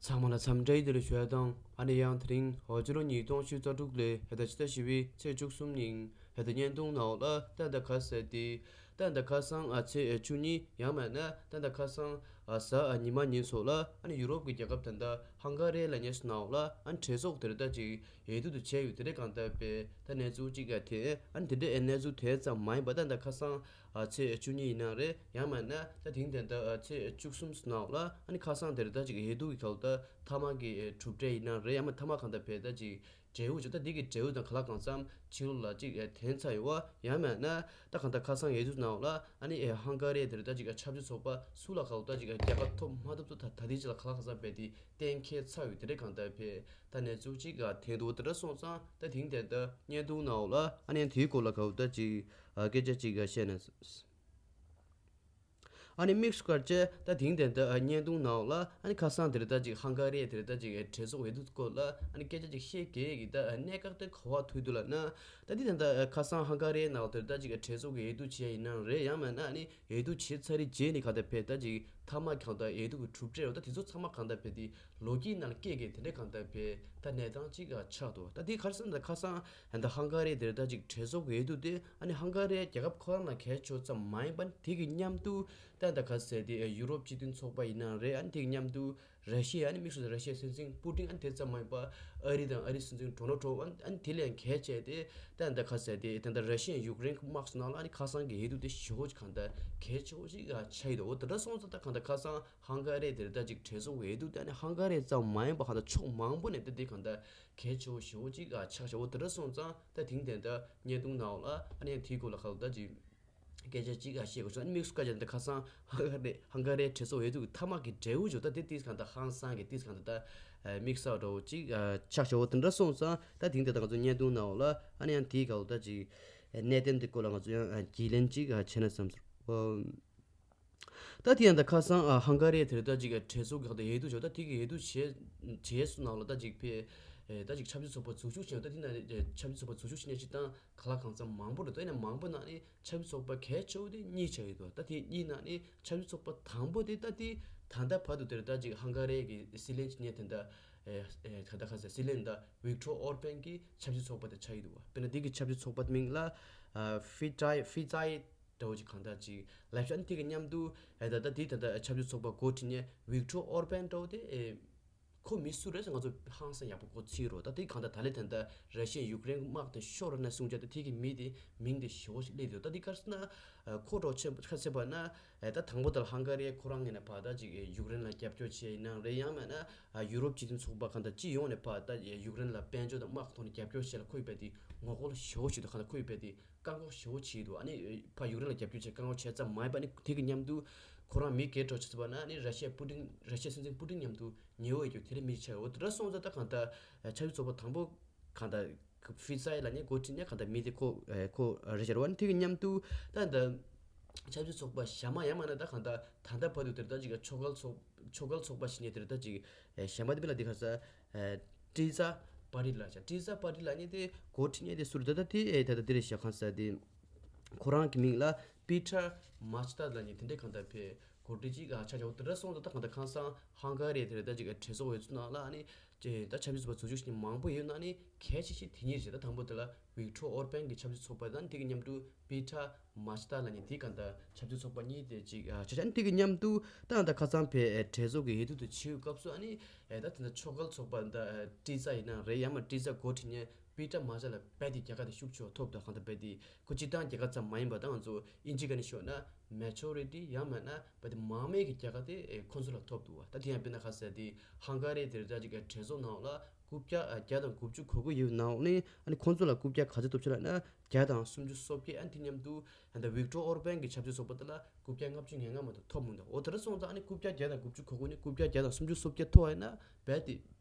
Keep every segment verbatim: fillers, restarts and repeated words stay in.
ཚང་མ་ལ་འཚམས་འདྲི་བདེ་ལེགས་ཞུ་ཡ་དང་། ཨ་ནི་ཡང་དེ་རིང་ཧོ་ཇི་རོ་ཉིས་སྟོང་ཉི་ཤུ་རྩ་དྲུག་ལོའི་ཧེ་ད་ཕྱི་ཟླ་བཞི་པའི་ཚེས་བཅུ་གསུམ་ཉིན་ཧེ་ད་བརྙན་ཐུང་ནང་ལ་ད་ད་ཁ་ཟེར་ཏེ། ད་ད་ཁ་སང་ཨ་ཚེས་བཅུ་གཉིས་ཡང་མིན་ན་ད་ད་ཁ་སང་ཨ་གཟའ་ཨ་ཉི་མ་ཉིན་སོགས་ལ་ཨ་ནི་ཡུ་རོབ་ཀྱི་རྒྱལ་ཁབ་ད་ད་ཧང་ག་རི་ལ་ཉེ་སུ་ནང་ལ་ཨ་ནི་གྲོས་ཚོགས་དེར་ད་ཅིག་འོས་བསྡུ་དུ་བྱས་ཡོད། དེ་རེད་གང་ལྟར་པས་ད་གནས་ཚུལ་ཅིག་ག་དེ་ཨ་ནི་དེ་འདྲའི་གནས་ཚུལ་དེ་ཙམ་མ་ཡིན་པ་ད་ད་ཁ་སང་ཨ་ཚེས་བཅུ་གཉིས་ཡིན་ན་རེད། ཡང་མིན་ན་ད་དེང་དེ་འདྲ་ཨ་ཚེས་བཅུ་གསུམ་ནང་ལ་ཨ་ནི་ཁ་སང་དེར་ད་ཅིག་འོས་བསྡུ་གི་ཁ་ལོ་ད་མཐའ་མ་གི་གྲུབ་འབྲས་ཡིན་ན་རེད། ཡང་མིན་མཐའ་མ་གང་ལྟར་བས་ད་ཅིག་འབྲས་བུ་ཅིག་ད་འདི་གི་འབྲས་བུ་དང་ག་ལ་གང་འཚམ་ཕྱི་ལོགས་ལ་ཅིག་ཨེ་ཐོན་ཚར་ཡོད་པ། ཡང་མིན་ན་ད་གང་ལྟར་ཁ་སང་འོས་བསྡུ་ནང་ལ་ཨ་ནི་ཨེ་ཧང་ག་རི་དེར་ད་ཅིག་ཆབ་སྲིད་ཚོགས་པ་སུ་ལ་གང་ལྟར་ད་ཅིག་རྒྱལ་ཁ་ཐོབ་མ་ཐོབ་ཚོ་ད་ད་ལྟའི་ཅིག་ལ་ག་ལ་གང་འཚམ་བས་དེ་གཏན་འཁེལ་ཚར་ཡོད། དེ་འདྲའི་གང་ལྟར་བས་ད་གནས་ཚུལ་ཅིག་ག་ཐོན་འདུག་དེ་འདྲ་སོང་ཙང་ད་དེང་དེ་ད་བརྙན་ཐུང་ནང་ལ་ཨ་ནི་དེའི་སྐོར་ལ་གང་ལྟར་ད་ཅིག་ཨ་སྐད་ཆ་ཅིག་ག་བཤད་ན། ཨ་ནི་དམིགས་སུ་བཀར་བྱས་ད་དེང་དེ་འདྲ་ཨ་བརྙན་ཐུང་ནང་ལ་ཨ་ནི་ཁ་སང་དེར་ད་ཅིག་ཧང་ག་རི་དེར་ད་ཅིག་གྲོས་ཚོགས་འོས་བསྡུ་སྐོར་ལ་ཨ་ནི་སྐད་ཆ་ཅིག་བཤད་གལ་གི་ད་གནད་འགག་དེ་ག་པར་ཐུག་འདུག་ལབ་ན། ད་དེ་ད་ད་ཁ་སང་ཧང་ག་རི་ནང་དེར་ད་ཅིག་གྲོས་ཚོགས་ཀྱི་འོས་བསྡུ་བྱས་ཡིན་ནའང་རེད། ཡང་མིན་ན་ཨ་ནི་འོས་བསྡུ་བྱས་ཚར་རེ་རྗེས་ནས་གང་ལྟར་བས་ད་ཅིག་མཐའ་མ་གང་ལྟར་འོས་བསྡུ་གི་གྲུབ་འབྲས་རོ་ད་དེ་ཚོ་ཚང་མ་གང་ལྟར་བས་དེ་ལོ་རྒྱུས་ནང་ལ་སྐད་གི་དེ་འདྲ་གང་ལྟར་བས་ད་གནས་སྟངས་ཅིག་ཆགས་འདུག་ད་དེ་ག་རེ་ཟེར་ན་ད་ཁ་སང་ད་ཧང་ག་རི་དེར་ད་ཅིག་གྲོས་ཚོགས་འོས་བསྡུ་དེ་ཨ་ནི་ཧང་ག་རི་རྒྱལ་ཁབ་ཁོ་རང་ལ་གལ་ཆེ་ཙམ་མ་ཡིན་པ་དེ་གི་མཉམ་དུ་ད་ད་ག་ཟེར་དེ་ཡུ་རོབ་སྤྱི་མཐུན་ཚོགས་པ་ཡིན་ན་རེད། ཨ་ནི་དེ་གི་མཉམ་དུ་ར་ཤི་ཡ་ཨ་ནི་དམིགས་སུ་ར་ཤི་ཡའི་སྲིད་འཛིན་པུ་ཏིན་ཨ་ནི་དེ་ཙམ་མ་ཡིན་པ་ཨ་རི་དང་ཨ་རིའི་སྲིད་འཛིན་ཌོ་ནལ་ཊམ་ཨ་ནི་དེ་ལས་གལ་ཆེ་དེ་ད་ད་ག་ཟེར་དེ་ད་ད་ར་ཤི་ཡ་ཡུཀ་རེན་གི་དམག་སོགས་ནང་ལ་ཨ་ནི་ཁ་སང་གི་འོས་བསྡུ་དེ་ཞེ་པོ་ཅིག་གང་ལྟར་གལ་ཆེ་བོ་ཅིག་ཆགས་ཡོད་འདུག་འོ་དེ་འདྲ་སོང་ཙང་ད་གང་ལྟར་ཁ་སང་ཧང་ག་རི་དེར་ད་ཅིག་གྲོས་ཚོགས་འོས་བསྡུ་དེ་ཨ་ནི་ཧང་ག་རི་ཙམ་མ་ཡིན་པ་གང་ལྟར་ཕྱོགས་མང་པོ་ནས་ད་དེ་གང་ལྟར་གལ་ཆེ་བོ་ཞེ་པོ་ཅིག་ཨ་ཆགས་བྱ་བོ་དེ་འདྲ་སོང་ཙང་ད་དེང་དེ་འདྲ་བརྙན་ཐུང་ནང་ལ་ཨ་ནི་དེའི་སྐོར་ལ་ཁ་ལོ་ད་ཅིག་སྐད་ཆ་ཅིག་ཨ་བཤད་དགོས་བྱུང་། ཨ་ནི་དམིགས་སུ་བཀར་བྱས་ད་ཁ་སང་ཧང་ག་རི་ཧང་ག་རིའི་གྲོས་ཚོགས་འོས་བསྡུ་གི་མཐའ་མ་གི་འབྲས་བུ་ཅིག་ད་དེ་ཏིས་གང་ད་ཧང་སང་གི་ཏིས་གང་ད་ད་དམིགས་བསལ་འདྲ་བོ་ཅིག་ཨ་ཆགས་བྱ་བོ་དེ་འདྲ་སོང་ཙང་ད་དེང་དེ་ད་ང་ཚོ་བརྙན་ཐུང་ནང་ལ་ཨ་ནི་ཡང་དེའི་ཁ་ལོ་ད་ཅིག་གནད་དོན་དེ་སྐོར་ལ་ང་ཚོ་ཡང་རྒྱུས་ལོན་ཅིག་ཨ་བྱས་ན་བསམ་སོང་། ད་དེ་ཡང་ད་ཁ་སང་ཨ་ཧང་ག་རི་དེར་ད་ཅིག་གྲོས་ཚོགས་ཀྱི་ཁ་ད་འོས་བསྡུ་བྱས། ད་དེ་གི་འོས་བསྡུ་བྱས་བྱས་སུ་ནང་ལ་ད་ཅིག་ཕེ་ཨེ་ད་ཅིག་ཆབ་སྲིད་ཚོགས་པ་འཛུགས་སྐྲུན་བྱས། ད་དེ་ན་ཨེ་ཆབ་སྲིད་ཚོགས་པ་འཛུགས་སྐྲུན་བྱས་ནས་ཅིག་དང་ག་ལ་གང་འཚམ་མང་པོ་རེད། ད་ཡིན་ན་མང་པོ་ནང་ནས་ཆབ་སྲིད་ཚོགས་པ་གལ་ཆེ་བོ་དེ་གཉིས་ཆགས་ཡོད་དོ། ད་དེ་གཉིས་ནང་ནས་ཆབ་སྲིད་ཚོགས་པ་དང་པོ་དེ་ད་དེ་ད་ལྟ་བར་དུ་དེར་ད་ཅིག་ཧང་ག་རི་གི་སྲིད་བློན་ཅིག་ཉན་དེ་ད་ཨེ་ཨེ་ད་ད་ཁ་ས་སྲིད་བློན་ད་ཝིག་ཊོར་ཨོར་པན་གི་ཆབ་སྲིད་ཚོགས་པ་དེ་ཆགས་ཡོད་དོ། དཔེར་ན་དེ་གི་ཆབ་སྲིད་ཚོགས་པ་དེ་མིང་ལ་ཨ་ཕི་ཏྲའི་ཕི་ཏྲའི་འདྲ་བོ་ཅིག་གང་ལྟར་ཅིག་ལབ་ཤག་ཨ་ནི་དེ་གི་མཉམ་དུ་ཨེ་ད་ད་དེ་ད་ད་ཆབ་སྲིད་ཚོགས་པ་འགོ་ཁྲིད་མཁན་ཝིག་ཊོར་ཨོར་པན་འདྲ་བོ་དེ་ཨེ་ཁོ་མི་སུ་རེད་ཟེར་ང་ཚོ་ཧང་སང་ཡག་པོ་གོ་ཚིག་རོ། ད་དེ་གང་ལྟར་ད་ལས་ད་ད་ར་ཤི་ཡ་ཡུཀ་རེན་དམག་དེ་ཤོར་ན་གསུང་ཆ་ད་དེ་གི་མི་དེ་མིང་དེ་ཞེ་པོ་ཞིག་སླེབས་འདུག་ད་དེ་ག་རེ་ཟེར་ན་ཨེ་ཁོ་འདྲ་བོ་ཆེ་ཁ་ཤས་པ་ན་ཨེ་ད་དང་པོ་ད་ལ་ཧང་ག་རི་ཁོ་རང་ངོས་ནས་ཕར་ད་ཅིག་ཨེ་ཡུཀ་རེན་ལ་རྒྱབ་སྐྱོར་བྱས་ཡིན་ནའང་རེད། ཡང་མིན་ན་ཨ་ཡུ་རོབ་སྤྱི་མཐུན་ཚོགས་པ་གང་ལྟར་སྤྱི་ཡོངས་ནས་ཕར་ད་ཡུཀ་རེན་ལ་དཔལ་འབྱོར་དང་དམག་གི་ཐོག་ནས་རྒྱབ་སྐྱོར་བྱས་ལ་ཁོ་ཡི་བས་དེ་ངོ་རྒོལ་ཞེ་པོ་བྱེད་འདུག་གང་ལྟར་ཁོ་ཡི་བས་དེ་བཀག་འགོག་ཞེ་པོ་བྱས་འདུག་ཨ་ནི་ཕར་ཡུཀ་རེན་ལ་རྒྱབ་སྐྱོར་བྱས་བཀག་འགོག་བྱས་ཙམ་མ་ཡིན་པ་ནི་དེ་གི་མཉམ་དུ་ཁོ་རང་མི་སྒེར་གྲོགས་བྱས་པ་ན་ནི་ར་ཤི་ཡ་པུ་ཏིན་ར་ཤི་ཡ་སྲིད་འཛིན་པུ་ཏིན་མཉམ་དུ་ཉེ་བོ་ཡོད་རྒྱུ་དེ་རེད་མི་ཆགས་ཡོད། དེ་འདྲ་སོང་ཙང་ད་གང་ལྟར་ཆབ་སྲིད་ཚོགས་པ་དང་པོ་གང་ལྟར་ཕི་ཙའི་ལ་ནི་འགོ་ཁྲིད་ནས་གང་ལྟར་མི་དེ་ཁོ་ཁོ་རེད་ཤག་རེད་བ། ནི་དེ་གི་མཉམ་དུ་ད་ད་ཆབ་སྲིད་ཚོགས་པ་གཞན་མ་ཡང་མིན་ན་ད་གང་ལྟར་ད་ལྟ་བར་དུ་དེར་ད་ཅིག་ཆོག་མཆན་ཚོགས་ཆོག་མཆན་ཚོགས་པ་ཞིག་ནས་དེར་ད་ཅིག་གཞན་མ་དེ་བས་ལ་དེ་ག་ས་ཨེ་ཏི་ཛ་པ་ཏི་ལ་ཤག་ཏི་ཛ་པ་ཏི་ལ་ནི་དེ་འགོ་ཁྲིད་མཁན་དེ་སུ་རེད། ད་ད་དེ་ཨེ་ད་ད་དེ་རེད་ཤག་གང་ས་དེ་ཁོ་རང་གི་མིང་ལ་པི་ཏྲ་མཱ་ཅི་ཏ་ལ་ནི་དེ་འདྲའི་གང་ལྟར་བས་འགོ་ཁྲིད་ཅིག་ཨ་ཆ་ཆ་འོ་དེ་འདྲ་སོང་ཙང་ད་གང་ལྟར་ཁང་སང་ཧང་ག་རི་དེ་རེད། ད་ཅིག་གྲོས་ཚོགས་འོས་བསྡུ་ནང་ལ་ཨ་ནི་ཅེ་ད་ཆབ་སྲིད་ཚོགས་པ་འཛུགས་སྐྲུན་བྱེད་མཁན་མང་པོ་ཡོད་ན་ནི་གལ་ཆེ་ཤོས་དེ་གཉིས་རེད། ད་དང་པོ་དེ་ལ་ཝིག་ཊོར་ཨོར་པན་གྱི་ཆབ་སྲིད་ཚོགས་པ་དང་དེ་གི་མཉམ་དུ་པི་ཏྲ་མཱ་ཅི་ཏ་ལ་ནི་དེ་གང་ལྟར་ཆབ་སྲིད་ཚོགས་པ་གཉིས་དེ་ཅིག་ཨ་ཆ་ཆ་ནི་དེ་གི་མཉམ་དུ་ད་གང་ལྟར་ཁ་སང་ཕེ་ཨེ་གྲོས་ཚོགས་ཀྱི་འོས་བསྡུ་དེ་བྱེད་སྐབས་སུ་ཨ་ནི་ཨེ་ད་དེ་འདྲ་ཆོག་མཆན་ཚོགས་པ་འདི་ཨེ་ཏི་ཛ་ཡིན་ན་རེད། ཡང་མ་ཏི་ཛ་འགོ་ཁྲིད་མཁན་པི་ཏྲ་མཱ་ཅི་ཏ་ལ་རྦད་དེ་རྒྱལ་ཁ་དེ་ཤུགས་ཆེ་བ་ཐོབ་འདུག་གང་ལྟར་རྦད་དེ་ཁོ་སྤྱིར་བཏང་རྒྱལ་ཁ་ཙམ་མ་ཡིན་པ་ད་ང་ཚོ་དབྱིན་ཇི་སྐད་ནས་ཤོད་ན་མེ་ཇོ་རི་ཊི་ཡང་མིན་ན་རྦད་དེ་མང་མོས་ཀྱི་རྒྱལ་ཁ་དེ་ཨེ་ཁོ་ཚོ་ལ་ཐོབ་འདུག་བ། ད་དེ་ཡང་དཔེར་ན་ཁ་ཟེར་དེ་ཧང་ག་རི་དེར་ད་ཅིག་གྲོས་ཚོགས་ནང་ལ་རྐུབ་བཀྱག་ཨ་བརྒྱ་དང་དགུ་བཅུ་གོ་དགུ་ཡོད་ནའང་ནི་ཨ་ནི་ཁོང་ཚོ་ལ་རྐུབ་བཀྱག་ག་ཚོད་ཐོབ་ཆེ་ལབ་ན་བརྒྱ་དང་སུམ་ཅུ་སོ་བརྒྱད། ཨ་ནི་དེ་མཉམ་དུ་ཨ་ད་ཝིག་ཊོར་ཨོར་པན་གྱི་ཆབ་སྲིད་ཚོགས་པ་དེ་ལ་རྐུབ་བཀྱག་ལྔ་བཅུ་ང་ལྔ་མ་གཏོགས་ཐོབ་མི་འདུག་འོ་དེ་འདྲ་སོང་ཙང་ཨ་ནི་རྐུབ་བཀྱག་བརྒྱ་དང་དགུ་བཅུ་གོ་དགུ་ནི་རྐུབ་བཀྱག་བརྒྱ་དང་སུམ་ཅུ་སོ་བརྒྱད་ཐོབ་ཡིན་ན་རྦད་དེ་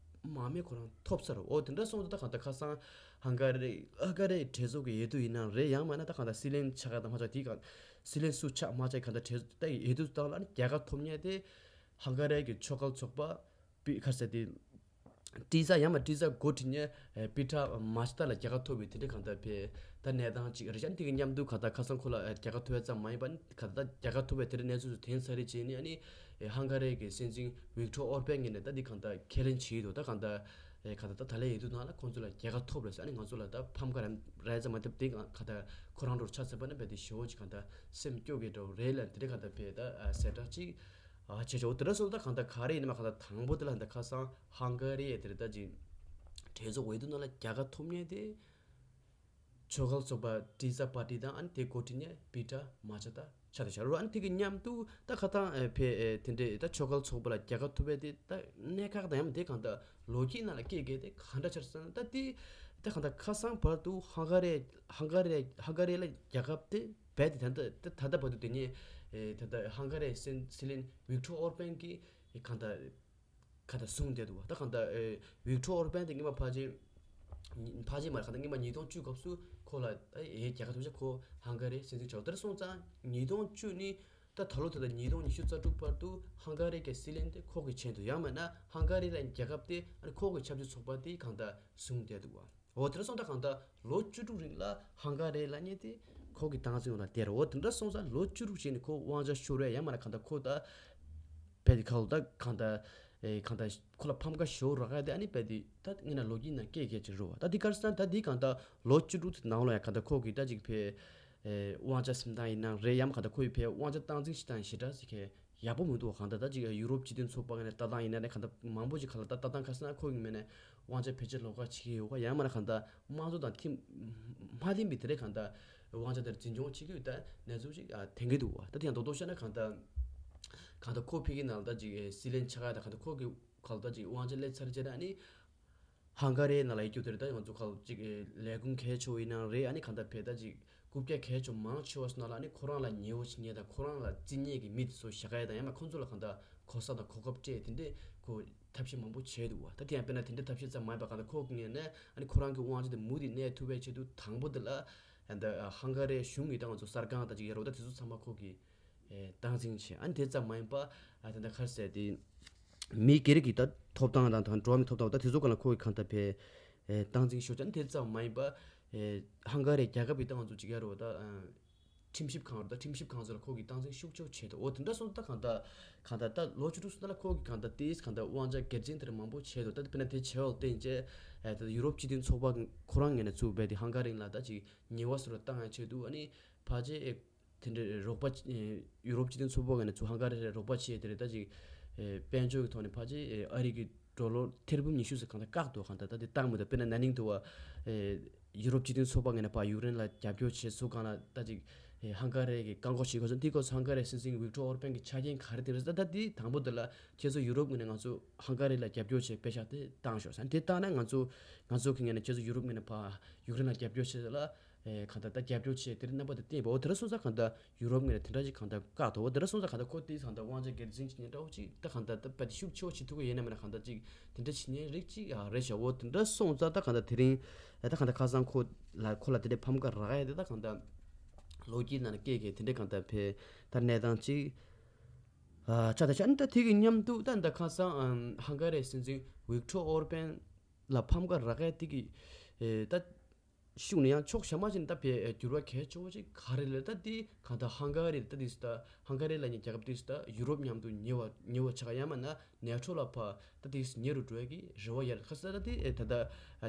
མང་མོས་ཁོ་རང་ཐོབ་ཚར། འོ་དེ་འདྲ་སོང་ཙང་ད་གང་ལྟར་ཁ་སང་ཧང་ག་རི་ཧང་ག་རི་གྲོས་ཚོགས་ཀྱི་འོས་བསྡུ་ཡིན་ན་རེད། ཡང་མིན་ན་ད་གང་ལྟར་སྲིད་བློན་ཆགས་ག་དང་མ་ཆགས་དེ་གང་སྲིད་བློན་སུ་ཆགས་མ་ཆགས་གང་ལྟར་གྲོས་ད་འོས་བསྡུ་སྟངས་ལ་ཨ་ནི་རྒྱལ་ཁ་ཐོབ་མཁན་དེ་ཧང་ག་རི་གི་ཆོག་མཆན་ཚོགས་པ་པི་ཁ་ཟེར་དེ་ ཏྲི་ཙ་ཡང་མ་ཏྲི་ཙ་འགོ་ཁྲིད་ནས་པི་ཏྲ་མ་ཆ་ཏ་ལ་རྒྱལ་ཁ་ཐོབ་པའི་དེ་འདྲའི་གང་ལྟར་བས་ད་གནས་སྟངས་ཅིག་རེད་ཤག་དེ་གི་མཉམ་དུ་གང་ལྟར་ཁ་སང་ཁོ་ལ་རྒྱལ་ཁ་ཐོབ་པ་ཙམ་མ་ཡིན་པ་གང་ལྟར་རྒྱལ་ཁ་ཐོབ་པའི་དེ་འདྲའི་གནས་ཚུལ་དེ་ཚོ་དེང་སང་རེད་བྱས་ནས་ཨ་ནི་ཧང་ག་རི་གི་སྲིད་འཛིན་ཝིག་ཏོར་ཨོར་པན་གྱིས་ནས་ད་འདི་གང་ལྟར་ཁས་ལེན་བྱས་འདུག་ད་གང་ལྟར་གང་ལྟར་ད་ད་ལན་ཡིན་དུས་ནང་ལ་ཁོང་ཚོ་ལ་རྒྱལ་ཁ་ཐོབ་རེད་ཟེར། ཨ་ནི་ང་ཚོ་ལ་ད་ཕམ་ཁ་ར་རེད་ཙམ་མ་ཐེབས་དེ་གང་ལྟར་ཁོ་རང་འགྲོ་ཆ་ཚད་པ་ནི་བས་དེ་ཞེ་བོ་ཅིག་གང་ལྟར་སེམས་སྐྱོ་གི་འདྲ་བོ་རེད་ལ་དེ་འདྲའི་གང་ལྟར་བས་ད་གསལ་བསྒྲགས་ཅིག་ཨ་བྱས་ཆོག་དེ་འདྲ་སོང་ད་གང་ལྟར་ག་རེ་ཡིན་ནམ་གང་ལྟར་དང་པོ་དེ་ལ་ད་ཁ་སང་ཧང་ག་རི་ཡའི་དེར་ད་ཅིག་གྲོས་ཚོགས་འོས་བསྡུ་ནང་ལ་རྒྱལ་ཁ་ཐོབ་མཁན་དེ་ཆོས་ཁ་ཚོགས་པ་ཏྲི་ཙ་པར་ཏི་དང་ཨ་ནི་དེ་འགོ་ཁྲིད་མཁན་པི་ཏྲ་མ་ཆ་ཏ་ཆགས་བསྡད་ཤག་རོ། ཨ་ནི་དེ་གི་མཉམ་དུ་ད་ཁ་སང་ཨེ་ཕེ་ཨེ་དེ་འདྲའི་ད་ཆོས་ཁ་ཚོགས་པ་ལ་རྒྱལ་ཁ་ཐོབ་པའི་དེ་ད་གནད་འགག་དང་ཡང་དེ་གང་ལྟར་ལོ་རྒྱུས་ནང་ལ་སྐད་སྐད་དེ་གང་འདྲ་ཆགས་སོང་ན་ད་དེ་ད་གང་ལྟར་ཁ་སང་བར་དུ་ཧང་ག་རི་ཧང་ག་རི་ཧང་ག་རི་ལ་རྒྱལ་ཁ་དེ་རྦད་དེ་ད་ལྟ་ད་ལྟ་བར་དུ་དེ་ཉིད་ཨེ་ད་ལྟ་ཧང་ག་རིའི་སྲིད་སྲིད་བློན་ཝིག་ཏོར་ཨོར་པན་གྱིས་གང་ལྟར་གང་ལྟར་བཟུང་བསྡད་འདུག་བ། ད་གང་ལྟར་ཨེ་ཝིག་ཏོར་ཨོར་པན་དེ་སྔོན་མ་ཕལ་ཆེར་ཕལ་ཆེར་མ་རེད། གང་ལྟར་སྔོན་མ་ཉིས་སྟོང་བཅུ་སྐབས་སུ་ཁོ་ལ་ཨེ་རྒྱལ་ཁ་ཐོབ་ཆ་ཁོ་ཧང་ག་རིའི་སྲིད་འཛིན་ཆགས་དེར་སོང་ཙང་ཉིས་སྟོང་བཅུ་ནི་ད་ད་ལོ་ད་ལྟ་ཉིས་སྟོང་ཉི་ཤུ་རྩ་དྲུག་བར་དུ་ཧང་ག་རི་གི་སྲིད་བློན་དེ་ཁོ་གིས་བྱས་འདུག་ཡང་མིན་ན་ཧང་ག་རི་ལ་རྒྱལ་ཁབ་དེ་ཨ་ནི་ཁོ་གི་ཆབ་སྲིད་ཚོགས་པ་དེ་གང་ལྟར་བཟུང་བསྡད་འདུག་བ། འོ་དེར་སོང་ད་གང་ལྟར་ལོ་བཅུ་དྲུག་རིང་ལ་ཧང་ག་རི་ལ་ཉེ་དེ་ཁོ་གི་སྟངས་འཛིན་འོག་ལ་བསྡད་རེད། འོ་དེ་འདྲ་སོང་ཙང་ལོ་བཅུ་དྲུག་ཅིག་ནི་ཁོ་དབང་ཆ་ཤོར་བས་ཡང་མིན་ན་གང་ལྟར་ཁོ་ད་བལ་ཁ་ལོ་ད་གང་ལྟར་ཨེ་གང་ལྟར་ཁོ་ལ་ཕམ་ཁ་ཞོ་རག་ཡ་དེ་ཨ་ནི་བལ་དེ་ད་ངས་ན་ལོ་རྒྱུས་ནང་སྐད་སྐད་ཅིག་རེད་བ། ད་དེ་གར་སང་ད་དེ་གང་ལྟར་ལོ་བཅུ་དྲུག་དེ་ནང་ལ་ཡང་གང་ལྟར་ཁོ་གི་ད་ཅིག་བལ་ཨེ་དབང་ཆ་སེམས་སྟངས་ཡིན་ན་རེད། ཡང་གང་ལྟར་ཁོ་ཡི་བལ་དབང་ཆ་སྟངས་འཛིན་ཞིག་དང་ཞེ་དྲག་ཅིག་གི་ཡག་པོ་མི་འདུག་གང་ལྟར་ད་ཅིག་ཡུ་རོབ་སྤྱི་མཐུན་ཚོགས་པ་ནས་ལྟ་སྟངས་ཡིན་ན་ནས་གང་ལྟར་མང་པོ་ཅིག་ག་ལ་ད་ལྟ་སྟངས་ག་ཟེར་ན་ཁོ་གི་མིང་ནས་དབང་ཆ་བེད་སྤྱོད་ལོགས་ཀ་བྱེད་ཀྱི་ཡོད་ག་ཡང་མིན་ན་གང་ལྟར་དམངས་གཙོ་དང་མཐུན་མ་མཐུན་པའི་དེ་རེད། གང་ལྟར་དབང་ཆ་དེར་འཛིན་སྐྱོང་བྱེད་ཀྱི་ཡོད་ད་གནས་ཚུལ་ཅིག་ཨ་ཐོན་གྱི་འདུག་བ། ད་དེ་ཡང་རྡོག་རྡོག་བཤད་ན་གང་ལྟར་གང་ལྟར་ཁོ་ཕ་གི་ནང་ལ་ད་ཅིག་སྲིད་བློན་ཆགས་ཡ་ད་གང་ལྟར་ཁོ་གི་ག་ལ་ད་ཅིག་དབང་ཆ་སླེབས་ཚར་རྗེས་ཨ་ནི་ཧང་ག་རིའི་ནང་ལ་ཡོད་རྒྱུ་དེ་རེད། ད་ང་ཚོ་ག་ལ་ཅིག་ལས་ཁུངས་གལ་ཆེ་བོ་ཡིན་ནའང་རེད། ཨ་ནི་གང་ལྟར་བལ་ད་ཅིག་རྐུབ་བཀྱག་གལ་ཆེ་བོ་མང་ཆེ་བ་སོང་ན་ལ་ཨ་ནི་ཁོ་རང་ལ་ཉེ་བོ་བྱེད་མཁན་དང་ཁོ་རང་ལ་བརྩི་མཁན་གྱི་མི་དེ་ཚོ་བཞག་ཡ་དང་ཡང་ན་ཁོ་ཚོ་ལ་གང་ལྟར་གོ་ས་དང་གོ་སྐབས་སྤྲད་དེ་འདྲས་ཁོ་ཐབས་ཤེས་མང་པོ་བྱས་འདུག་བ། ད་དེ་ཡང་དཔེར་ན་དེ་འདྲས་ཐབས་ཤེས་ཙམ་མ་ཡིན་པ་གང་ལྟར་ཁོ་གི་ངོས་ནས་ཨ་ནི་ཁོ་རང་གི་དབང་ཆ་དེ་མུ་མཐུད་གནས་ཐུབ་པའི་ཆེད་དུ་དང་པོ་དེ་ལ་ད་ཧང་ག་རིའི་གཞུང་གི་ད་ང་ཚོ་གསར་ཁང་ད་ཅིག་ཡོད་རེད་བ། ད་དེ་ཚོ་ཚང་མ་ཁོ་གི་ཨེ་སྟངས་འཛིན་བྱས། ཨ་ནི་དེ་ཙམ་མ་ཡིན་པ་ཨ་ད་ལྟ་ག་རེ་ཟེར་དེ་མི་སྒེར་གྱི་ད་ཐོབ་ཐང་དང་ད་འགྲོ་བ་མིའི་ཐོབ་ཐང་ད་དེ་ཚོ་སྒང་ལ་ཁོ་གི་གང་ལྟར་བས་ཨེ་སྟངས་འཛིན་ཤུགས་ཆེ། ཨ་ནི་དེ་ཙམ་མ་ཡིན་པ་ཨེ་ཧང་ག་རི་རྒྱལ་ཁབ་ཀྱི་ད་ང་ཚོ་ཅིག་ཡ་རོ་ད་ཨ་ཁྲིམས་ཞིབ་ཁང་རོ་ད་ཁྲིམས་ཞིབ་ཁང་ཚོ་ལ་ཁོ་གི་སྟངས་འཛིན་ཤུགས་ཆེ་བྱས་འདུག་འོ་དེ་འདྲ་སོང་ད་གང་ལྟར་གང་ལྟར་ད་ལོ་བཅུ་དྲུག་སོང་ད་ལ་ཁོ་གི་གང་ལྟར་དེས་གང་ལྟར་དབང་ཆ་སྒེར་འཛིན་དེ་འདྲ་མང་པོ་བྱས་འདུག་ད་དཔེར་ན་དེ་བྱས་པ་བརྟེན་བྱས་ཨེ་ད་ཡུ་རོབ་སྤྱི་མཐུན་ཚོགས་པ་ཁོ་རང་ངོས་ནས་ཚུགས་པའི་དེ་ཧང་ག་རི་ལ་ད་ཅིག་ཉེས་པ་སོགས་ལ་བཏང་ཡ་ཆེད་དུ་ཨ་ནི་ཕལ་ཆེར་ཨེ་དེ་འདྲའི་རོགས་པ་ཨེ་ཡུ་རོབ་སྤྱི་མཐུན་ཚོགས་པ་ངོས་ནས་ཚུར་ཧང་ག་རི་ལ་རོགས་པ་བྱས་དེ་རེད། ད་ཅིག་ཨེ་དཔལ་འབྱོར་གྱི་ཐོག་ནས་ཕལ་ཆེར་ཨེ་ཨ་རི་གི་ཌོ་ལར་ཐེར་འབུམ་ཉི་ཤུ་ཟེར་གང་ལྟར་བཀག་འདུག་གང་ལྟར་ད་དེ་བཏང་མི་འདུག་དཔེར་ན་ན་ནིང་དུ་བ་ཨེ་ཡུ་རོབ་སྤྱི་མཐུན་ཚོགས་པ་ངོས་ནས་ཕར་ཡུཀ་རེན་ལ་རྒྱབ་སྐྱོར་བྱས་ཚུར་གང་ལ་ད་ཅིག་ཨེ་ཧང་ག་རི་གི་བཀག་འགོག་བྱེད་དགོས་སོང་། དེ་སྐབས་སུ་ཧང་ག་རིའི་སྲིད་འཛིན་ཝིག་ཏོར་ཨོར་པན་གྱི་ཆ་རྐྱེན་ག་རེ་དེ་རེད། ད་ད་དེ་དང་པོ་དེ་ལ་ཁྱེད་ཚོ་ཡུ་རོབ་ངོས་ནས་ང་ཚོ་ཧང་ག་རི་ལ་རྒྱབ་སྐྱོར་བྱས་པད་ཤག་དེ་བཏང་ཤོག་ཟེར། དེ་བཏང་ན་ང་ཚོ་ང་ཚོ་གི་ངོས་ནས་ཁྱེད་ཚོ་ཡུ་རོབ་ངོས་ནས་ཕར་ཡུཀ་རེན་ལ་རྒྱབ་སྐྱོར་བྱས་ལ། ཨེ་གང་ལྟར་ད་རྒྱབ་སྐྱོར་བྱས་དེ་རིང་རྣམ་པ་དེ་བསྟན་པ། འོ་དེ་འདྲ་སོང་ཙང་གང་ལྟར་ཡུ་རོབ་ངོས་ནས་དེ་འདྲ་ཅིག་གང་ལྟར་བཀག་ཐུབ། འོ་དེ་འདྲ་སོང་ཙང་གང་ལྟར་ཁོ་དེས་གང་ལྟར་དབང་ཆ་སྒེར་འཛིན་བྱེད་མཁན་འདྲ་བོ་ཅིག་ད་གང་ལྟར་ད་དཔེ་དེ་ཤུགས་ཆེ་བོ་བྱེད་ཐུབ་ཀྱི་ཡོད་ན་མེད་ན་གང་ལྟར་ཅིག་དེ་འདྲ་བྱེད་མཁན་རིགས་ཅིག་ཨ་རེད་ཤག་འོ་དེ་འདྲ་སོང་ཙང་ད་གང་ལྟར་དེ་རིང་ཨེ་ད་གང་ལྟར་ཁ་སང་ཁོ་ལ་ཁོ་ལ་དེ་འདྲའི་ཕམ་ཁ་རག་ཡ་དེ་ད་གང་ལྟར་ལོ་རྒྱུས་ནང་ནས་སྐད་སྐད་དེ་འདྲའི་གང་ལྟར་བས་ད་གནས་སྟངས་ཅིག་ཨ་ཆགས་ད་ཤག་ཨ་ནི་ད་དེ་གི་མཉམ་དུ་ད་ད་ཁ་སང་ཨམ་ཧང་ག་རིའི་སྲིད་འཛིན་ཝིག་ཏོར་ཨོར་པན་ལ་ཕམ་ཁ་རག་ཡ་དེ་གི་ཨེ་ད་ཤུགས་ནས་ཡང་ཕྱོགས་གཞན་མ་ཞིག་ནས་ད་བས་འགྱུར་བ་གལ་ཆེ་བོ་ཅིག་ག་རེ་ལས་ད་འདི་གང་ལྟར་ཧང་ག་རི་ད་འདི་སུ་ད་ཧང་ག་རི་ལབ་མཁན་རྒྱལ་ཁབ་འདི་སུ་ད་ཡུ་རོབ་མཉམ་དུ་ཉེ་བ་ཉེ་བ་ཆགས་ཡང་མིན་ན་ནེ་ཊོ་ལ་ཕར་ད་འདི་སུ་ཉེ་རུ་འགྲོ་ཡ་གི་རེ་བ་ཡོད་རེད། ཁ་སང་ད་འདི་ཨེ་ད་ད་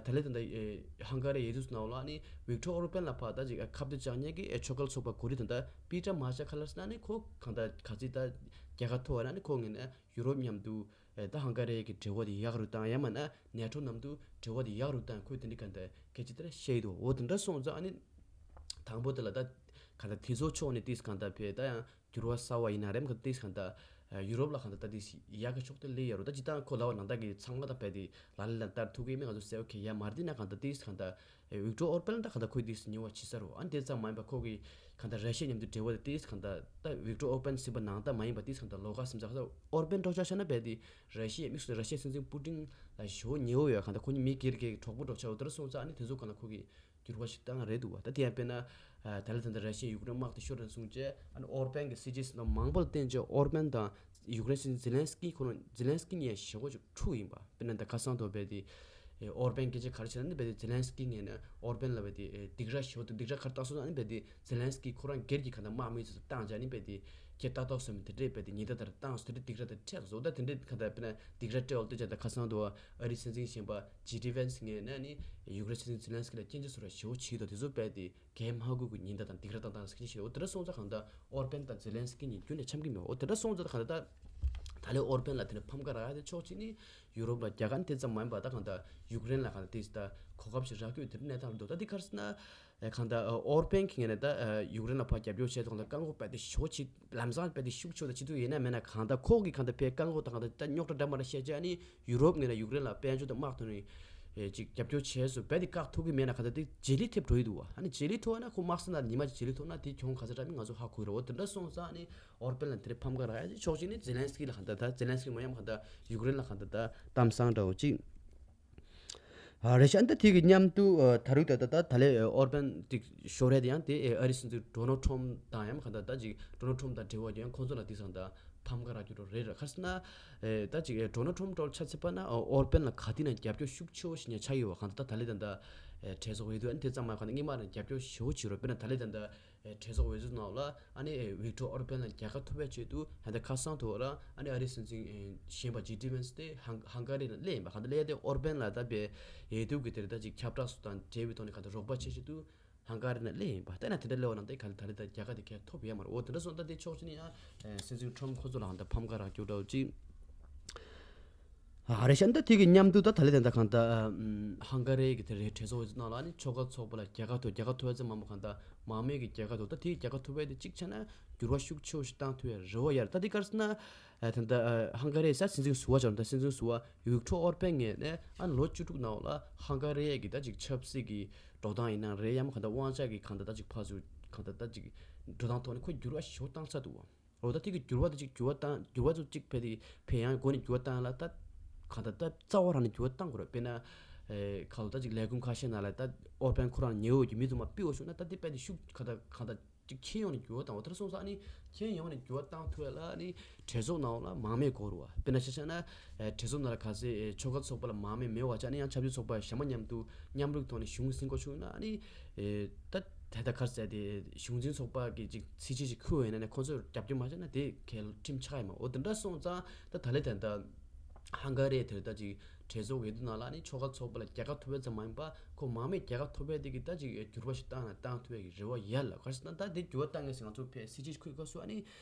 ད་ལན་ད་ད་ཨེ་ཧང་ག་རི་ཡོད་དུས་སུ་ནང་ལ་ནི་ཝིག་ཏོར་ཨོར་པན་ལ་ཕར་ད་ཅིག་ཨེ་ཁ་གཏད་བཅག་མཁན་གི་ཨེ་ཆོས་འགལ་ཚོགས་པ་གོ་སྒྲིག་ད་ད་པི་ཊར་མར་ཤལ་ཁ་ལར་སི་ན་ནི་ཁོ་གང་ལྟར་ག་ཚིག་ད་རྒྱལ་ཁ་ཐོབ་པ་ན་ནི་ཁོ་ངོས་ནས་ཡུ་རོབ་མཉམ་དུ་ཨེ་ད་ཧང་ག་རི་གི་འབྲེལ་བ་དེ་ཡག་རུ་བཏང་ཡང་མིན་ན་ནེ་ཊོ་མཉམ་དུ་འབྲེལ་བ་དེ་ཡག་རུ་བཏང་ཁོས་དེ་འདྲ་ག་འདྲ་སྐད་ཆ་དེ་འདྲ་བཤད་ཡི་འདུག་འོ་དེ་འདྲ་སོང་ཙང་ཨ་ནི་དང་པོ་དེ་ལ་ད་ག་འདྲ་དེ་ཚོ་ཕྱོགས་ནས་ཏིས་ག་འདྲ་བས་ད་ཡང་འགྱུར་བ་གསར་བ་ཡིན་ན་རེམ་ག་ཏིས་ག་འདྲ་ཡུ་རོབ་ལ་ག་འདྲ་ད་ཏིས་ཡག་གི་ཕྱོགས་དེ་སླེབས་ཡ་རུ་ད་ཇི་ལྟར་ཁོ་ལ་བ་ནང་ད་གི་ཚང་མ་ད་བས་དེ་ལ་ལ་ལ་ལྟར་ཐུག་གི་མིན་ང་ཚོ་གསལ་བོ་གི་ཡ་མར་དེ་ན་ག་འདྲ་ཏིས་ག་འདྲ་ཨེ་ཝིག་ཏོར་ཨོར་པན་ད་ག་འདྲ་ཁོས་དེ་ཉེ་བ་ཕྱི་ས་རུ་ཨ་དེ་ཙམ་མ་ཡིན་པ་ཁོ་གི་ག་འདྲ་ར་ཤི་ཡ་མཉམ་དུ་འབྲེལ་བ་དེ་ཏིས་ག་འདྲ་ད་ཝིག་ཏོར་ཨོར་པན་ཟེར་བ་ནང་ད་མ་ཡིན་པ་ཏིས་ག་འདྲ་ལོགས་ཀ་སེམས་ས་ག་འདྲ་ཨོར་པན་འགྲོ་ཆ་ཤ་ན་བས་དེ་ར་ཤི་ཡའི་དམིགས་སུ་ར་ཤི་ཡའི་སྲིད་འཛིན་པུ་ཏིན་ལ་ཞོ་ཉེ་བོ་ཡོད་ག་འདྲ་ཁོ་གཉིས་མི་སྒེར་གྱི་གྲོགས་པོ་འགྲོ་ཆ་འོ་དེ་རུ་སོང་ཙང་ཨ་ནི་དེ་ཚོ་ག་འདྲ་ཁོ་གི་འགྱུར་བ་ཞིག་བཏང་རེད་འདུག་བ། ད་དེ་ཡང་དཔེར་ན་ད་ལ་ད་ལྟ་ར་ཤི་ཡའི་ཡུཀ་རེན་དམག་དེ་ཤོར་རན་སོང་རྗེས་ཨ་ནི་ཨོར་པན་གྱི་སྲིད་ཇུས་ཟིན་ན་མང་པོ་ལ་བརྟེན་རྗེས་ཨོར་པན་དང་ ཡུཀ་རེན་སྲིད་འཛིན་ཛེ་ལན་སི་ཀི་ཁོ་རང་ཛེ་ལན་སི་ཀི་ནས་ཞེ་པོ་ཅིག་འཁྲུག་ཡིན་པ། དཔེར་ན་ད་ཁ་སང་དུ་བས་དེ་ཨོར་པན་སྐད་ཆ་ག་རེ་བྱས་ན་ནི་བས་དེ་ཛེ་ལན་སི་ཀི་ངོས་ནས་ཨོར་པན་ལ་བས་དེ་སྡིགས་ར་ཞེ་པོ་འདུག་སྡིགས་ར་ག་རེ་བཏང་སོང་ན་ནི་བས་དེ་ཛེ་ལན་སི་ཀི་ཁོ་རང་སྒེར་གྱི་ག་ད་དམག་མི་ཚོ་བཏང་བྱས་ནི་བས་དེ་ཁྱེད་ལྟ་རྟོག་སོང་མི་དེ་འདྲས་བས་དེ་ཉེན་བརྡ་དེ་བཏང་སོང་། དེ་འདྲས་སྡིགས་ར་དེ་འཕྲད་སོང་། ད་དེ་འདྲས་ག་ད་དཔེར་ན་སྡིགས་ར་སྤྲད་འོག་དེ་བྱས་ད་ཁ་སང་དུ་ཨ་རིའི་སྲིད་འཛིན་གཞོན་པ་ཇེ་ཌི་ཝན་སི་ངོས་ནས་ནི་ཡུཀ་རེན་སྲིད་འཛིན་ཛེ་ལན་སི་ཀི་ལ་སྐྱོན་བརྗོད་སོགས་ར་ཞེ་པོ་བྱས་འདུག་དེ་ཚོ་བས་དེ། གལ་མ་དགོས་ཀྱི་ཉེན་བརྡ་དང་སྡིགས་ར་བཏང་སྟངས་ཟེར་གྱི་ཞིག་རེད། འོ་དེ་འདྲ་སོང་ཙང་གང་ལྟར་ཨོར་པན་དང་ཛེ་ལན་སི་ཀི་གཉིས་རྒྱུན་ནས་འཆམ་གྱི་མེད། འོ་དེ་འདྲ་སོང་ཙང་གང་ལྟར་ད་ད་ལོའི་ཨོར་པན་ལ་དེ་ནས་ཕམ་ཁ་རག་ཡ་དེ་ཕྱོགས་གཅིག་ནི་ཡུ་རོབ་ལ་རྒྱ་གར་དེ་ཙམ་མ་ཡིན་པ་ད་གང་ལྟར་ཡུཀ་རེན་ལ་གང་ལྟར་དེ་ད་གོ་སྐབས་ཤིག་རག་རྒྱུ་དེ་འདྲ་གནས་སྟངས་རེད་འདུག་ད་དེ་ག་རེ་ཟེར་ན་གང་ལྟར་ཨོར་པན་གྱི་ངོས་ནས་ད་ཡུཀ་རེན་ལ་ཕར་རྒྱབ་སྐྱོར་བྱས་ཙང་ད་བཀག་འགོག་རྦད་དེ་ཞེ་པོ་ཅིག་ལམ་སང་རྦད་དེ་ཤུགས་ཆེ་བ་ད་བྱེད་ཐུབ་ཡོད་ན་མེད་ན་གང་ལྟར་ཁོ་གི་གང་ལྟར་ཕའི་བཀག་འགོག་དང་གང་ལྟར་ད་རྙོག་དྲ་འདྲ་མ་འདྲ་བཤད་བྱས་ཨ་ནི། ཡུ་རོབ་ངོས་ནས་ཡུཀ་རེན་ལ་དཔལ་འབྱོར་དང་དམག་ཐོག་ནས་ཨེ་ཅིག་རྒྱབ་སྐྱོར་བྱས་སོང་། རྦད་དེ་བཀག་ཐུབ་ཀྱི་མེད་ན་ག་ཚོད་དེ་རྗེས་ལུས་ཐེབས་འགྲོ་ཡི་འདུག་བ། ཨ་ནི་རྗེས་ལུས་ཐོབ་ན་ཁོ་དམག་ས་ནང་ཉི་མ་གཅིག་རྗེས་ལུས་ཐོབ་ན་དེ་གྱོང་ག་ཚོད་འདྲ་མིན་ང་ཚོ་ཧ་གོ་གི་རེད། འོ་དེ་འདྲ་སོང་ཙང་ཨ་ནི་ཨོར་པན་ལ་དེ་རིང་ཕམ་ཁ་རག་ཡ་ཅིག་ཕྱོགས་གཅིག་ནས་ཛེ་ལན་སི་ཀི་ལ་གང་ལྟར་ད་ཛེ་ལན་སི་ཀི་མ་ཡམ་གང་ལྟར་ཡུཀ་རེན་ལ་གང་ལྟར་ད་གཏམ་བཟང་འདྲ་བོ་ཅིག་ཨ་རེད་ཤག་ཨ་ནི་ད་དེ་གི་མཉམ་དུ་ཨ་ད་རུང་ད་ད་ད་ད་ལོའི་ཨོར་པན་དེ་ཤོར་རེད་དེ་ཡང་དེ་ཨ་རིའི་སྲིད་འཛིན་ཌོ་ནལ་ཊམ་དང་ཡང་གང་ལྟར་ད་ཅིག་ཌོ་ནལ་ཊམ་དང་འབྲེལ་བ་ཡང་ཁོང་ཚོ་ལ་དེ་སང་ད་ཕམ་ཁ་རག་རྒྱུ་རེད་རེད། ག་རེ་ཟེར་ན། ཨེ་ད་ཅིག་ཨེ་ཌོ་ནལ་ཊམ་ཊོ་ཆ་ཚིག་པ་ན་ཨོ་ཨོར་པན་ལ་ག་དུས་ན་རྒྱབ་སྐྱོར་ཤུགས་ཆེ་བོ་ཞིག་ཉན་ཆགས་ཡོད་བ། གང་ལྟར་ད་ལྟ་ལས་ད་ལྟ་ཨེ་གྲོས་ཚོགས་འོས་བསྡུ་ཨ་ནི་དེ་ཚང་མ་གང་ལྟར་སྔོན་མ་ནས་རྒྱབ་སྐྱོར་ཞེ་བོ་བྱེད་རོགས། དཔེར་ན་ད་ལྟ་ད་ལྟ་ཨེ་གྲོས་ཚོགས་འོས་བསྡུ་ནང་ལ་ཨ་ནི་ཨེ་ཝིག་ཊོར་ཨོར་པན་ལ་རྒྱལ་ཁ་ཐོབ་པའི་ཆེད་དུ་ད་ལྟ་ཁ་སང་དུ་ལ་ཨ་ནི་ཨ་རིའི་སྲིད་འཛིན་ཨེ་གཞོན་པ་ཇེ་ཌི་ཝན་སི་དེ་ཧང་ཧང་ག་རི་ལ་སླེབས་ཡིན་པ། གང་ལྟར་སླེབས་ཡ་དེ་ཨོར་པན་ལ་ད་པའི་འོས་བསྡུ་གི་དེར་ད་ཅིག་ཁྱབ་བསྒྲགས་སུ་དང་འབྲེལ་བའི་ཐོག་ནས་གང་ལྟར་རོགས་པ་བྱེད་ཆེད་དུ། ཧང་ག་རི་ནས་སླེབས་ཡིན་པ། དེ་ན་དེ་འདྲ་སླེབས་པ་ན་དེ་ག་ལ་ད་རེས་ད་རྒྱལ་ཁ་དེ་གས་ཐོབ་ཡོད་མ་རེད། འོ་དེ་འདྲ་སོང་ད་དེ་ཕྱོགས་གཅིག་ནས་ཡང་སྲིད་འཛིན་ཁྲོམ་ཁོ་ཚོ་ལ་ཧང་ད་ཕམ་ཁ་རག་རྒྱུ་འདྲ་བོ་ཅིག་ཨ་རེད་ཤག་ད་དེ་གི་མཉམ་དུ་ད་ད་ལས་དེ་ད་གང་ད་ཧང་ག་རི་གི་དེ་རེད་གྲོས་ཚོགས་འོས་བསྡུ་ནང་ལ་ནི་ཆོལ་ཁ་ཚོགས་པ་ལ་རྒྱལ་ཁ་ཐོབ། རྒྱལ་ཁ་ཐོབ་ཡ་ཚེ་མང་པོ་གང་ད་མང་མོས་ཀྱི་རྒྱལ་ཁ་ཐོབ། ད་དེ་རྒྱལ་ཁ་ཐོབ་ཡ་དེ་གཅིག་བྱས་ན་འགྱུར་བ་ཤུགས་ཆེ་བོ་ཞིག་བཏང་ཐུབ་ཡ་རེད་བ། ཡར་ད་དེ་ག་རེ་ཟེར་ན། ཨ་ད་ད་ཧང་ག་རི་ས་སྲིད་འཛིན་ཟུར་པ་ཆགས་ད་སྲིད་འཛིན་ཟུར་པ་ཝིག་ཊོར་ཨོར་པན་ངོས་ནས་ཨ་ལོ་བཅུ་དྲུག་ནང་ལ་ཧང་ག་རི་གི་ད་ཅིག་ཆབ་སྲིད་ཀྱི་འགྲོ་སྟངས་ཡིན་ན་རེད། ཡང་མ་གང་ལྟར་དབང་ཆ་གི་གང་ལྟར་ད་ཅིག་ཕར་ཚུར་གང་ལྟར་ད་ཅིག་འགྲོ་སྟངས་ཐོག་ནས་ཁོ་འགྱུར་བ་ཞེ་པོ་བཏང་ཚར་འདུག་བ། འོ་ད་དེ་གི་འགྱུར་བ་ད་ཅིག་འགྱུར་བ་བཏང་འགྱུར་བ་ཚོ་ཅིག་ཕེ་དེ་ཕེ་ཡང་སྒོ་ནས་འགྱུར་བ་བཏང་ལ་ད་གང་ལྟར་ད་རྩ་བ་རང་ནས་འགྱུར་བ་བཏང་དགོས་རེད། དཔེར་ན་ཨེ་གང་ལྟར་ད་ཅིག་ལས་ཁུངས་ཁ་ཤས་ནང་ལ་ད་ཨོར་པན་ཁོ་རང་ཉེ་འོས་ཀྱི་མི་ཚོ་མ་ཕུད་པ་བྱུང་ན་ད་དེ་ཕེ་དེ་ཤུགས་གང་ལྟར་གང་ལྟར། ཅིག་ཁྱོན་ཡོངས་ནས་འགྱུར་བ་བཏང་བ། དེར་སོང་ཙང་ཨ་ནི་ཁྱོན་ཡོངས་ནས་འགྱུར་བ་བཏང་ཐུབ་ཡ་ལ་ཨ་ནི་གྲོས་ཚོགས་ནང་ལ་མང་མོས་དགོས་རེད་བ། དཔེར་ན་ཆ་བཞག་ན་ཨེ་གྲོས་ཚོགས་ནང་ལ་ག་ཚད་ཨེ་ཆོལ་ཁ་ཚོགས་པ་ལ་མང་མོས་མེད་པ་བྱས་ཨ་ནི་ཡང་ཆབ་སྲིད་ཚོགས་པ་གཞན་པ་མཉམ་དུ་མཉམ་རུབ་ཐོག་ནས་གཞུང་འཛིན་དགོས་བྱུང་ན་ཨ་ནི་ཨེ་ད་ད་ལྟ་ག་རེ་ཟེར་དེ་གཞུང་འཛིན་ཚོགས་པ་གི་ཅིག་སྲིད་ཇུས་ཅིག་ཁུར་བ་ཡིན་ན་ནི་ཁོང་ཚོས་རྒྱབ་སྐྱོར་མ་བྱས་ན་དེ་གལ་ཁྲིམས་ཆགས་ཡ་མ། འོ་དེ་འདྲ་སོང་ཙང་ད་ད་ལས་དེ་འདྲ། ཧང་ག་རི་དེར་ད་ཅིག་གྲོས་ཚོགས་འོས་བསྡུ་ནང་ལ་ནི་ཆོལ་ཁ་ཚོགས་པ་ལ་རྒྱལ་ཁ་ཐོབ་པ་ཙམ་མ་ཡིན་པ་ཁོ་མང་མོས་རྒྱལ་ཁ་ཐོབ་པའི་དེ་གི་ད་ཅིག་འགྱུར་བ་ཞིག་བཏང་ན་བཏང་ཐུབ་པའི་རེ་བ་ཡོད་ལ། ག་རེ་ཟེར་ན་ད་དེ་འགྱུར་བ་བཏང་ངེས་ཟེར་ང་ཚོ་ཕེ་སྲིད་ཇུས་ཁུར་ཁ་སུ་ཨ་ནི་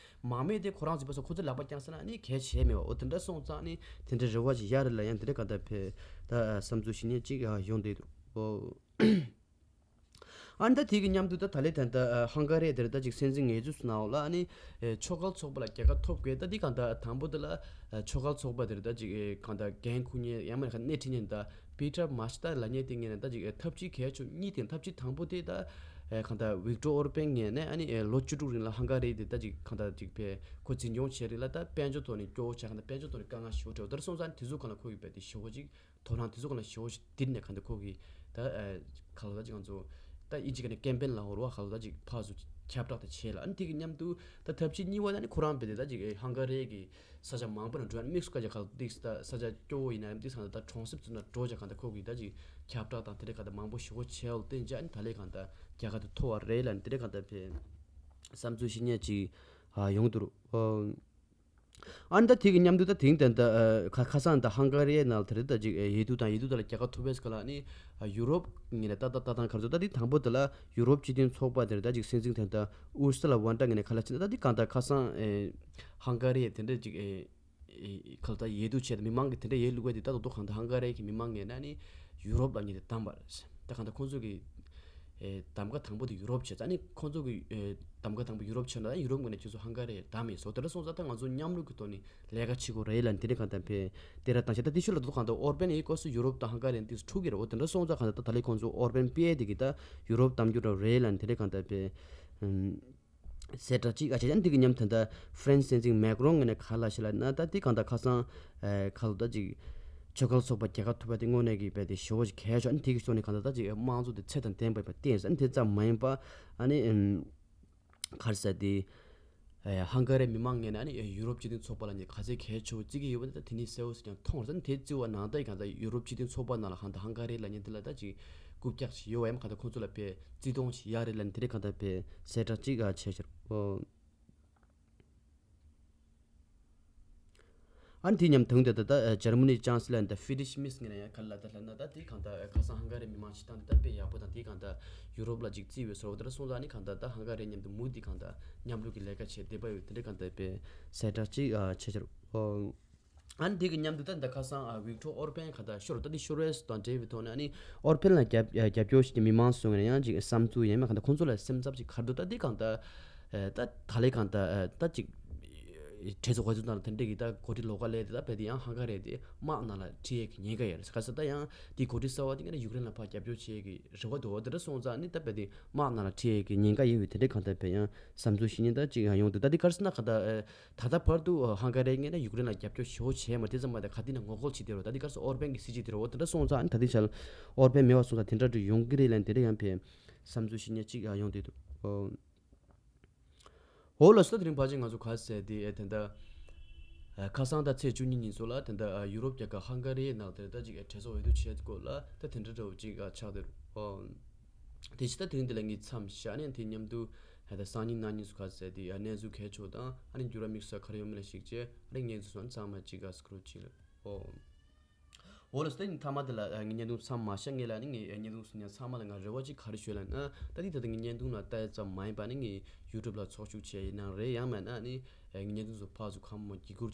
མང་མོས་དེ་ཁོ་རང་ཚོ་བས་སོ་ཁོ་ཚོ་ལག་པ་བརྐྱངས་ས་ན་ཨ་ནི་གལ་ཆེ་མེད་པ། འོ་དེ་འདྲ་སོང་ཙང་ཨ་ནི་དེ་འདྲའི་རེ་བ་ཞིག་ཡོད་རེད་ལ། ཡང་དེ་འདྲ་ག་ད་ཕེ་ད་བསམ་ཚུལ་ཞིག་ནས་ཅིག་ཡོང་བསྡད་འདུག་ཨོ། ཨ་ནི་ད་དེ་གི་མཉམ་དུ་ད་ད་ལས་ད་ད་ཧང་ག་རི་དེར་ད་ཅིག་སྲིད་འཛིན་ངོས་འཛིན་སུ་ནའོ་ལ་ཨ་ནི་ཆོལ་ཁ་ཚོགས་པ་ལ་རྒྱལ་ཁ་ཐོབ་དགོས། ད་འདི་གང་ད་དང་པོ་དེ་ལ་ཆོལ་ཁ་ཚོགས་པ་དེར་ད་ཅིག་གང་ད་འགན་འཁུར་མཁན་ཡང་མིན་ན་སྣེ་ཁྲིད་མཁན་ད་པི་ཊར་མ་ཤི་ཏཱ་ལབ་མཁན་དེ་ངོས་ནས་ད་ཅིག་ཐབས་ཇུས་གལ་ཆེ་གཉིས་དེ། ཐབས་ཇུས་དང་པོ་དེ་ད་གང་ད་ཝིག་ཊོར་ཨོར་པན་ངོས་ནས་ཨ་ནི་ལོ་བཅུ་དྲུག་རིང་ལ་ཧང་ག་རི་དེ་ད་ཅིག་གང་ད་ཅིག་ཕེ་ཁོ་འཛིན་སྐྱོང་བྱས་རིང་ལ་ད་དཔལ་འབྱོར་ཐོག་ནས་སྐྱོ་བོ་བྱས། གང་ད་དཔལ་འབྱོར་ཐོག་ནས་དཀའ་ངལ་ཞེ་པོ་འཕྲད་པ། དེར་སོང་ཙང་དེ་ཚོ་གང་ལ་ཁོ་གི་བས་དེ་ཞེ་པོ་ཅིག་དོ་སྣང་དེ་ཚོ་གང་ལ་ཞེ་པོ་ཞིག་དེ་ནས་གང་ལྟར་ཁོ་གིས་ད་ཨ་ག་ལ་ད་ཅིག་ང་ཚོ་ད་ཨིན་ཇི་སྐད་ནས་ཀེམ་པེན་ལབ་ཡོད་རེད་བ། ག་ལ་ད་ཅིག་ཕར་ཚུར་ཁྱབ་བསྒྲགས་དེ་བྱས་ལ། ཨ་ནི་དེ་གི་མཉམ་དུ་ད་ཐབས་ཇུས་གཉིས་པ་ད་ནི་ཁོ་རང་བས་དེ་ད་ཅིག་ཧང་ག་རི་གི་ས་ཆ་མང་པོ་ནང་འགྲོ། ཨ་ནི་དམིགས་སུ་བཀར་བྱས་ག་ལ་ཏིག་ད་ས་ཆ་སྐྱོ་བོ་ཡིན་ན་ཨ་ནི་ཏིག་ས་ད་གྲོང་གསེབ་ཚོ་ནང་འགྲོ་བྱས་གང་ལྟར་ཁོ་གིས་ད་ཅིག་ཁྱབ་བསྒྲགས་དང་དེ་འདྲ་གང་ལྟར་མང་པོ་ཞེ་པོ་བྱས་པ་ལ་བརྟེན་བྱས་ཨ་ནི་ད་ལས་གང་ལྟར་རྒྱལ་ཁ་དེ་ཐོབ་པ་རེད་ལ། ཨ་ནི་དེ་འདྲ་གང་ལྟར་བས་བསམ་ཚུལ་བཤད་མཁན་ཅིག་ཨ་ཡོང་འདུག་རོ། ཨོ། ཨ་ནི་ད་དེ་གི་མཉམ་དུ་ད་དེང་ད་ལྟ་ཨ་ཁ་ཁ་སང་ད་ཧང་ག་རི་ནང་ལ་དེ་རེད། ད་ཅིག་ཨ་འོས་བསྡུ་དང་འོས་བསྡུ་དང་ལ་རྒྱལ་ཁ་ཐོབ་པའི་སྐབས་ལ་ནི་ཨ་ཡུ་རོབ་ངོས་ནས་ད་ལྟ་ལྟ་སྟངས་ག་རེ་བཟོ། ད་དེ་དང་པོ་དེ་ལ་ཡུ་རོབ་སྤྱི་མཐུན་ཚོགས་པ་དེར་ད་ཅིག་སྲིད་འཛིན་དེ་ད་ཨུར་སུ་ལ་ཝོན་ཏྲ་ངོས་ནས་ག་ལ་ཕྱིན་ད་ད་དེ་གང་ལྟར་ཁ་སང་ཨ་ཧང་ག་རི་དེ་འདྲ་ཅིག་ཨ་ཨ་ག་ལ་ད་འོས་བསྡུ་བྱས་ད་མི་མང་གི་དེ་འདྲ་འོས་བླུགས་པ་དེ་ད་ད་དུང་གང་ལྟར་ཧང་ག་རི་གི་མི་མང་ངོས་ནས་ནི་ཡུ་རོབ་ལ་ངོས་ནས་བདམས་པ་རེད། ད་གང་ལྟར་ཁོང་ཚོ་གི་ཨེ་གདམ་ག་དང་པོ་དེ་ཡུ་རོབ་བྱས་ཙང་ནི་ཁོང་ཚོ་གི་ཨེ་གདམ་ག་དང་པོ་ཡུ་རོབ་བྱས་ན་ཡུ་རོབ་ངོས་ནས་ཁྱོད་ཚོ་ཧང་ག་རི་གདམ་ཡིན་ཟེར། དེ་འདྲ་སོང་ཙང་ད་ང་ཚོ་མཉམ་རུབ་ཀྱི་ཐོག་ནས་ལས་ཀ་བྱེད་དགོས་རེད་ལབ་ནས་དེ་འདྲ་གང་ལྟར་ཕེ་དེ་ར་བཏང་བྱས། ད་དེ་ཤུལ་ལ་ད་གང་ལྟར་ཨོར་པན་ཡི་སྐབས་སུ་ཡུ་རོབ་དང་ཧང་ག་རི་འདི་འཁྲུག་གི་རེད། འོ་དེ་འདྲ་སོང་ཙང་གང་ལྟར་ད་ད་ལས་ཁོང་ཚོ་ཨོར་པན་ཕེ་དེ་གི་ད་ཡུ་རོབ་གདམ་རྒྱུ་འདྲ་རེད་ལབ་ནས་དེ་འདྲ་གང་ལྟར་ཕེ་ཨམ། གསལ་བསྒྲགས་གཅིག་ཨ་ཅག་ཅན་འདི་གི་མཉམ་ད་ལྟ་ཧྥ་རན་སི་སྲིད་འཛིན་མེག་རོང་ངོས་ནས་ག་ལ་ཞིག་ལབ་ན། ད་འདི་གང་ལྟར་ཁ་སང་ཨེ་ག་ལ་ད་ཅིག་ཆོལ་ཁ་ཚོགས་པ་རྒྱལ་ཁ་ཐོབ་པ་དེ་དངོས་གནས་ཀྱི་རྦད་དེ་ཞེ་པོ་ཅིག་གལ་ཆེ། ཨ་ནི་དེ་གི་ཕྱོགས་ནས་གང་ལྟར་ད་ཅིག་དམངས་གཙོ་དེ་ཚད་དང་ལྡན་པ་ཡིན་པ་བསྟན་ཟེར། ཨ་ནི་དེ་ཙམ་མ་ཡིན་པ་ཨ་ནི་ཨམ་ག་རེ་ཟེར་དེ་ ཧང་ག་རིའི་མི་མང་ངོས་ནས་ཨ་ནི་ཡུ་རོབ་སྤྱི་མཐུན་ཚོགས་པ་ལབ་མཁན་ག་ཚད་གལ་ཆེ་བོ་བརྩི་གི་ཡོད་པ་དེ་ད་དེ་ནས་གསལ་བོ་ཞིག་ཀྱང་མཐོང་བ་རེད། ད་ནི་དེ་བརྩི་བ་ནང་ལྟར་གང་ལྟར་ཡུ་རོབ་སྤྱི་མཐུན་ཚོགས་པ་ནང་ལ་གང་ལྟར་ཧང་ག་རི་ལབ་མཁན་དེ་ལ་ད་ཅིག་རྐུབ་བཀྱག་ཅིག་ཡོད་པ་ཡིན་ན་གང་ལྟར་ཁོང་ཚོ་ལ་དཔེ་བརྩི་མཐོང་ཞིག་ཡོད་རེད་ལབ་ནས་དེ་རིང་གང་ལྟར་དཔེ་གསལ་བསྒྲགས་ཅིག་བྱས་ཤག་ཨོ། ཨ་ནི་དེ་མཉམ་དུ་ད་ལྟ་ད་ཇར་མ་ནི་ཅང་སི་ལར་ད་ཧྥི་རི་ཌི་རི་ཤི་མེར་ཟེར་མཁན་ཡང་ག་རེ་ལབ་ད་ལབ་ན། ད་དེ་གང་ལྟར་ཁ་སང་ཧང་ག་རི་མི་མང་སྤྱི་བཏང་དེ་ད་དཔེ་ཡག་པོ་དང་དེ་གང་ལྟར་ཡུ་རོབ་ལ་ཅིག་བརྩི་བའི་བཟོ་འདྲ་སོང་ཙང་ཨ་ནི་གང་ལྟར་ད་ཧང་ག་རི་མཉམ་དུ་མུ་མཐུད་གང་ལྟར་མཉམ་རུབ་ཀྱི་ལས་ཀ་བྱས་བསྡད་པ་ཡོད། དེ་འདྲ་གང་ལྟར་དཔེ་གསལ་བསྒྲགས་ཅིག་བྱས་ཤག་ཨོ། ཨ་ནི་དེ་གི་མཉམ་དུ་ད་ད་ཁ་སང་ཨ་ཝིག་ཊོར་ཨོར་པན་གང་ལྟར་ཤོར། ད་དེ་ཤོར་བ་དང་འབྲེལ་བའི་ཐོག་ནས་ཨ་ནི་ཨོར་པན་ལ་རྒྱབ་རྒྱབ་སྐྱོར་ཞིག་གི་མི་མང་སོང་ནས་ཡང་ཅིག་བསམ་ཚུལ་ཡིན་མིན་གང་ལྟར་ཁོང་ཚོ་ལ་སེམས་འཚབ་ཅིག་ག་རེ་འདུག་ད་དེ་གང་ལྟར་ཨ་ད་ད་ལས་གང་ལྟར་ཨ་ད་ཅིག་གྲོས་ཚོགས་འོས་བསྡུ་ནང་ལ་དེ་འདྲ་གི་ད་གོ་སྒྲིག་ལོགས་ཀ་སླེབས་ཏེ་ད་རྦད་དེ་ཡང་ཧང་ག་རི་དེ་དམག་ནང་ལ་ཁྲིད་ཡས་ཀྱི་ཉེན་ཁ་ཡོད་རེད། ག་ས་ད་ཡང་དེ་གོ་སྒྲིག་གསར་བ་དེ་ངས་ཡུཀ་རེན་ལ་ཕར་རྒྱབ་སྐྱོར་བྱེད་ཡས་ཀྱི་རེ་བ་འདུག་བ། དེ་འདྲ་སོང་ཙང་ནི་ད་རྦད་དེ་དམག་ནང་ལ་ཁྲིད་ཡས་ཀྱི་ཉེན་ཁ་ཡོད་པའི་དེ་འདྲའི་གང་ལྟར་དཔེ་ཡང་བསམ་ཚུལ་ཞིག་ནི་ད་ཅིག་ཡང་ཡོང་འདུག་ད་དེ་ག་རེ་ཟེར་ན་ག་ད་ད་ལྟ་བར་དུ་ཧང་ག་རི་ངོས་ནས་ཡུཀ་རེན་ལ་རྒྱབ་སྐྱོར་ཞེ་པོ་བྱས་མ་དེ་ཙམ་མ་ད་ག་དེ་ན་ངོ་རྒོལ་བྱེད་དེ་རོ། ད་དེ་ག་རེ་ཟེར་ཨོར་པན་གྱི་སྲིད་ཇུས་དེ་རོ། འོ་དེ་འདྲ་སོང་ཙང་ནི་ད་དེ་ཆ་ལ་ཨོར་པན་མེད་པ་སོང་ཙང་དེ་འདྲ་འདྲ་ཡོང་གི་རེད་ལན་དེ་འདྲ་ཡང་དཔེ་བསམ་ཚུལ་ཞིག་ནི་ཅིག་ཡང་ཡོང་འདུག་འདུག་འོ། འོ་ལགས་སོ། ད་དེ་རིང་ཕལ་ཆེར་ང་ཚོ་ག་ཟེར་དེ་ཨེ་དེ་འདྲ་ཨ་ཁ་སང་ད་ཚེས་བཅུ་གཉིས་ཉིན་སོགས་ལ་དེ་འདྲ་ཨ་ཡུ་རོབ་རྒྱལ་ཁབ་ཧང་ག་རིའི་ནང་དེར་ད་ཅིག་ཨེ་གྲོས་ཚོགས་འོས་བསྡུ་བྱེད་སྐོར་ལ་ད་དེ་འདྲ་འདྲ་བོ་ཅིག་ཨ་ཆགས་བསྡད་རེད། ཨོ། དེ་ཕྱི་ད་དེ་རིང་འདི་ལ་ངས་མཚམས་བཞག་ནས་དེ་མཉམ་དུ་ཨ་ད་སང་ཉིན་གནངས་ཉིན་སུ་ག་ཟེར་དེ་ཨ་གནས་ཚུལ་གལ་ཆེ་བ་དང་ཨ་ནི་འགྱུར་བ་དམིགས་བསལ་ག་རེ་ཡོད་མེད་ལ་གཞིགས་བྱས་ཨ་ནི་ངས་ཚོ་སོང་ཚང་མ་ཅིག་ཨ་སྐོར་ཅིག་ལ། ཨོ། འོ་ལགས་སོ། ད་ཡིན་མཐའ་མ་དེ་ལ་ཨ་ངའི་བརྙན་ཐུང་མཚམས་མ་བཞག་ངེས་ལ་ནི་ངའི་བརྙན་ཐུང་སུ་ཉན་ཚང་མ་ལ་ང་རེ་བ་ཅིག་ག་རེ་ཞུ་ལ་ན། ད་དེ་ད་ལྟ་ངའི་བརྙན་ཐུང་ལ་ལྟ་ཡ་ཙམ་མ་ཡིན་པ་ནི་ངའི་ཡུ་ཊུབ་ལ་ཚོགས་ཞུགས་བྱས་ཡིན་ནའང་རེད། ཡང་མིན་ན་ནི་ངའི་བརྙན་ཐུང་ཚོ་ཕར་ཚུར་གང་མང་བརྒྱུད་བསྐུར་བྱས།